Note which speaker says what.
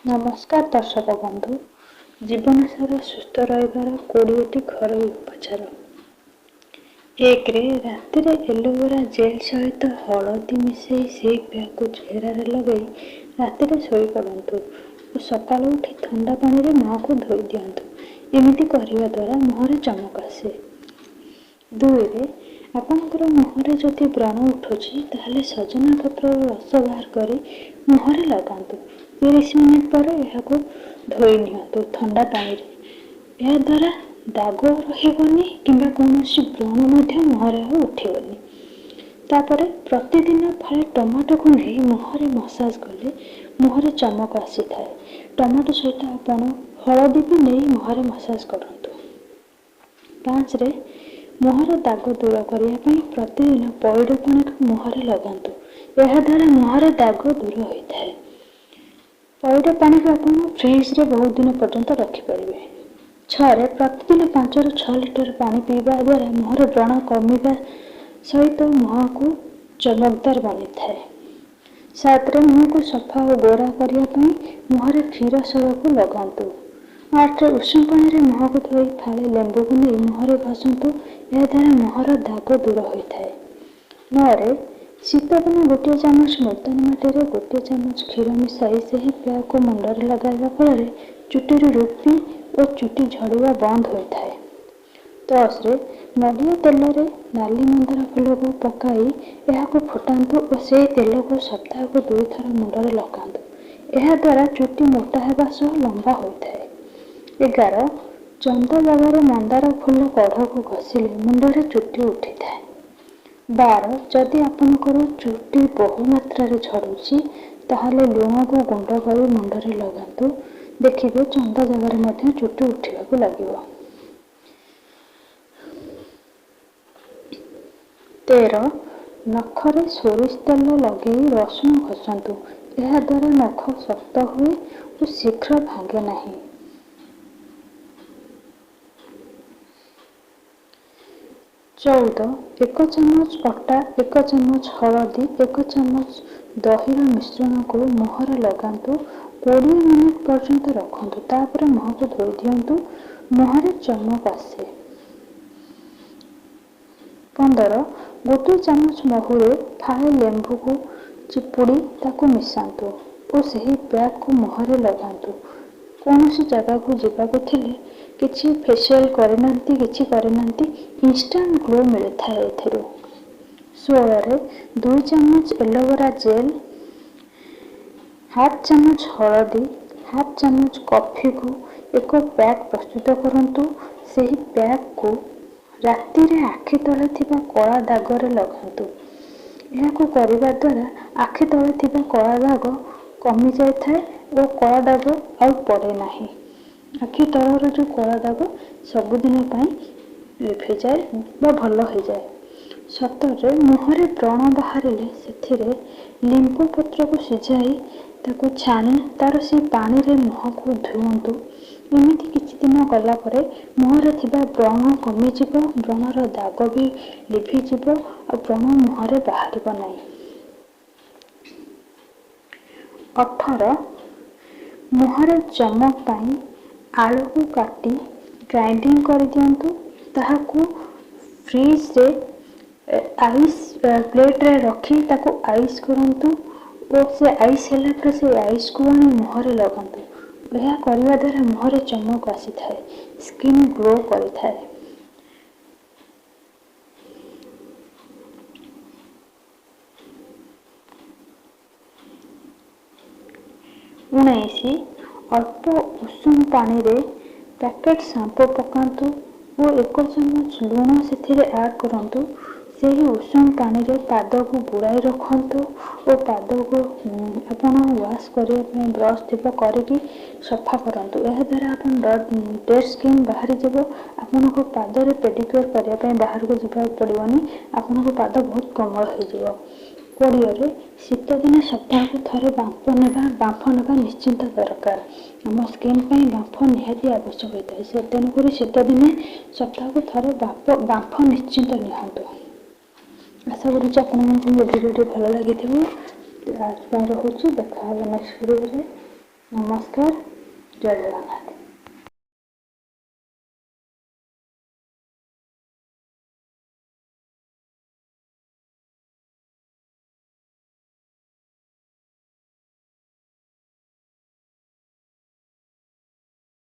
Speaker 1: ନମସ୍କାର ଦର୍ଶକ ବନ୍ଧୁ, ଜୀବନସାରା ସୁସ୍ଥ ରହିବାର 20ଟି ଘରୋଇ ଉପଚାର। 1ରେ ରାତିରେ ଏଲୋଭେରା ଜେଲ୍ ସହିତ ହଳଦୀ ମିଶାଇ ସେହି ପ୍ୟାକ୍କୁ ଚେହେରାରେ ଲଗାଇ ରାତିରେ ଶୋଇପଡ଼ନ୍ତୁ ଓ ସକାଳୁ ଉଠି ଥଣ୍ଡା ପାଣିରେ ମୁହଁକୁ ଧୋଇ ଦିଅନ୍ତୁ। ଏମିତି କରିବା ଦ୍ୱାରା ମୁହଁରେ ଚମକ ଆସେ। 2ରେ ଆପଣଙ୍କର ମୁହଁରେ ଯଦି ବ୍ରଣ ଉଠୁଛି, ତାହେଲେ ସଜନା ପତ୍ରର ରସ ବାହାର କରି ମୁହଁରେ ଲଗାନ୍ତୁ। 30 ମିନିଟ୍ ପରେ ଏହାକୁ ଧୋଇ ନିଅନ୍ତୁ ଥଣ୍ଡା ପାଣିରେ। ଏହାଦ୍ୱାରା ଦାଗ ରହିବନି କିମ୍ବା କୌଣସି ବ୍ରଣ ମଧ୍ୟ ମୁହଁରେ ଆଉ ଉଠିବନି। ତାପରେ ପ୍ରତିଦିନ ଫାଳେ ଟମାଟୋକୁ ନେଇ ମୁହଁରେ ମସାଜ କଲେ ମୁହଁରେ ଚମକ ଆସିଥାଏ। ଟମାଟୋ ସହିତ ଆପଣ ହଳଦୀ ବି ନେଇ ମୁହଁରେ ମସାଜ କରନ୍ତୁ। 5ରେ ମୁହଁର ଦାଗ ଦୂର କରିବା ପାଇଁ ପ୍ରତିଦିନ ପଇଡ଼ ପାଣିକୁ ମୁହଁରେ ଲଗାନ୍ତୁ। ଏହାଦ୍ୱାରା ମୁହଁର ଦାଗ ଦୂର ହୋଇଥାଏ। ପଇଡ଼ ପାଣିକୁ ଆପଣ ଫ୍ରିଜରେ ବହୁତ ଦିନ ପର୍ଯ୍ୟନ୍ତ ରଖିପାରିବେ। 6ରେ ପ୍ରତିଦିନ 5ରୁ 6 ଲିଟର ପାଣି ପିଇବା ଦ୍ୱାରା ମୁହଁର ବ୍ରଣ କମିବା ସହିତ ମୁହଁକୁ ଚମକଦାର ବନିଥାଏ। 7ରେ ମୁହଁକୁ ସଫା ଓ ଗୋରା କରିବା ପାଇଁ ମୁହଁରେ କ୍ଷୀର ସରକୁ ଲଗାନ୍ତୁ। 8ରେ ଉଷୁମ ପାଣିରେ ମୁହଁକୁ ଧୋଇ ଫାଳେ ଲେମ୍ବୁକୁ ନେଇ ମୁହଁରେ ଘଷନ୍ତୁ। ଏହାଦ୍ୱାରା ମୁହଁର ଦାଗ ଦୂର ହୋଇଥାଏ। 9ରେ ଶୀତଦିନେ 1 ଚାମଚ ମୁଲତାନୀ ମାଟିରେ 1 ଚାମଚ କ୍ଷୀର ମିଶାଇ ସେହି ପ୍ୟାକ୍କୁ ମୁଣ୍ଡରେ ଲଗାଇବା ଫଳରେ ଚୁଟିରୁ ରୁପି ଓ ଚୁଟି ଝଡ଼ିବା ବନ୍ଦ ହୋଇଥାଏ। 10ରେ ନଡ଼ିଆ ତେଲରେ ନାଲି ମନ୍ଦାର ଫୁଲକୁ ପକାଇ ଏହାକୁ ଫୁଟାନ୍ତୁ ଓ ସେହି ତେଲକୁ ସପ୍ତାହକୁ 2ଥର ମୁଣ୍ଡରେ ଲଗାନ୍ତୁ। ଏହାଦ୍ୱାରା ଚୁଟି ମୋଟା ହେବା ସହ ଲମ୍ବା ହୋଇଥାଏ। 11, ଚନ୍ଦା ଜାଗାରେ ମନ୍ଦାର ଫୁଲ କଢ଼କୁ ଘଷିଲେ ମୁଣ୍ଡରେ ଚୁଟି ଉଠିଥାଏ। 12, ଯଦି ଆପଣଙ୍କର ଚୁଟି ବହୁ ମାତ୍ରାରେ ଝଡ଼ୁଛି, ତାହେଲେ ଲୁଣକୁ ଗୁଣ୍ଡ କରି ମୁଣ୍ଡରେ ଲଗାନ୍ତୁ। ଦେଖିବେ ଚନ୍ଦା ଜାଗାରେ ମଧ୍ୟ ଚୁଟି ଉଠିବାକୁ ଲାଗିବ। 13, ନଖରେ ସୋରିଷ ତେଲ ଲଗାଇ ରସୁଣ ଘଷନ୍ତୁ। ଏହାଦ୍ୱାରା ନଖ ଶକ୍ତ ହୁଏ ଓ ଶୀଘ୍ର ଭାଙ୍ଗେ ନାହିଁ। 14, 1 ଚାମଚ ଅଟା, 1 ଚାମଚ ହଳଦୀ, 1 ଚାମଚ ଦହିର ମିଶ୍ରଣକୁ ମୁହଁରେ ଲଗାନ୍ତୁ। 20 ମିନିଟ୍ ପର୍ଯ୍ୟନ୍ତ ରଖନ୍ତୁ, ତାପରେ ମୁହଁକୁ ଧୋଇ ଦିଅନ୍ତୁ। ମୁହଁରେ ଚମକ ଆସେ। 15, 1 ଚାମଚ ମହୁରେ ଫାଳେ ଲେମ୍ବୁକୁ ଚିପୁଡ଼ି ତାକୁ ମିଶାନ୍ତୁ ଓ ସେହି ପ୍ୟାକ୍କୁ ମୁହଁରେ ଲଗାନ୍ତୁ। କୌଣସି ଜାଗାକୁ ଯିବାକୁ ଥିଲେ କିଛି ଫେସିଆଲ କରିନାହାନ୍ତି, କିଛି କରିନାହାନ୍ତି, ଇନଷ୍ଟାଣ୍ଟ ଗ୍ଲୋ ମିଳିଥାଏ ଏଥିରୁ। 16ରେ 2 ଚାମଚ ଏଲୋଭେରା ଜେଲ୍, ହାଫ୍ ଚାମଚ ହଳଦୀ, ହାଫ୍ ଚାମଚ କଫିକୁ ଏକ ପ୍ୟାକ୍ ପ୍ରସ୍ତୁତ କରନ୍ତୁ। ସେହି ପ୍ୟାକ୍କୁ ରାତିରେ ଆଖି ତଳେ ଥିବା କଳା ଦାଗରେ ଲଗାନ୍ତୁ। ଏହାକୁ କରିବା ଦ୍ୱାରା ଆଖି ତଳେ ଥିବା କଳା ଦାଗ କମିଯାଇଥାଏ ଓ କଳା ଦାଗ ଆଉ ପଡ଼େ ନାହିଁ। ଆଖି ତଳର ଯେଉଁ କଳା ଦାଗ ସବୁଦିନ ପାଇଁ ଲିଭିଯାଏ ବା ଭଲ ହୋଇଯାଏ। 17ରେ ମୁହଁରେ ବ୍ରଣ ବାହାରିଲେ ସେଥିରେ ଲିମ୍ବ ପତ୍ରକୁ ସିଝାଇ ତାକୁ ଛାଣି ତାର ସେ ପାଣିରେ ମୁହଁକୁ ଧୁଅନ୍ତୁ। ଏମିତି କିଛି ଦିନ କଲା ପରେ ମୁହଁରେ ଥିବା ବ୍ରଣ କମିଯିବ, ବ୍ରଣର ଦାଗ ବି ଲିଭିଯିବ ଆଉ ବ୍ରଣ ମୁହଁରେ ବାହାରିବ ନାହିଁ। 18, ମୁହଁରେ ଚମକ ପାଇଁ ଆଳୁକୁ କାଟି ଗ୍ରାଇଣ୍ଡିଙ୍ଗ କରିଦିଅନ୍ତୁ। ତାହାକୁ ଫ୍ରିଜରେ ଆଇସ୍ ପ୍ଲେଟ୍ରେ ରଖି ତାକୁ ଆଇସ୍ କରନ୍ତୁ ଓ ସେ ଆଇସ୍ ହେଲା ପରେ ସେ ଆଇସ୍କୁ ଆଣି ମୁହଁରେ ଲଗାନ୍ତୁ। ଏହା କରିବା ଦ୍ୱାରା ମୁହଁରେ ଚମକ ଆସିଥାଏ, ସ୍କିନ୍ ଗ୍ଲୋ କରିଥାଏ। 19, ଅଳ୍ପ ଉଷୁମ ପାଣିରେ ପ୍ୟାକେଟ୍ ସାମ୍ପୁ ପକାନ୍ତୁ ଓ 1 ଚାମଚ ଲୁଣ ସେଥିରେ ଆଡ଼୍ କରନ୍ତୁ। ସେହି ଉଷୁମ ପାଣିରେ ପାଦକୁ ବୁଡ଼ାଇ ରଖନ୍ତୁ ଓ ପାଦକୁ ଆପଣ ୱାଶ୍ କରିବା ପାଇଁ ବ୍ରସ୍ ଥିବ କରିକି ସଫା କରନ୍ତୁ। ଏହାଦ୍ୱାରା ଆପଣ ଡେଡ଼୍ ସ୍କିନ୍ ବାହାରିଯିବ। ଆପଣଙ୍କ ପାଦରେ ପେଡ଼ିକ୍ୟୁର୍ କରିବା ପାଇଁ ବାହାରକୁ ଯିବାକୁ ପଡ଼ିବନି। ଆପଣଙ୍କ ପାଦ ବହୁତ କୋମଳ ହୋଇଯିବ। 20ରେ ଶୀତଦିନେ ସପ୍ତାହକୁ ଥରେ ବାମ୍ଫ ନେବା ନିଶ୍ଚିନ୍ତ ଦରକାର। ଆମ ସ୍କିନ୍ ପାଇଁ ବାମ୍ଫ ନିହାତି ଆବଶ୍ୟକ ହୋଇଥାଏ। ସେ ତେଣୁକରି ଶୀତଦିନେ ସପ୍ତାହକୁ ଥରେ ବାମ୍ଫ ନିଶ୍ଚିନ୍ତ ନିଅନ୍ତୁ। ଆଶା କରୁଛି ଆପଣମାନଙ୍କୁ ମୋ ଭିଡ଼ିଓଟି ଭଲ ଲାଗିଥିବ। ଆଜି ପାଇଁ ରହୁଛି, ଦେଖା ହେବ ନେକ୍ସଟ ଭିଡ଼ିଓରେ। ନମସ୍କାର, ଜୟ ଜଗନ୍ନାଥ।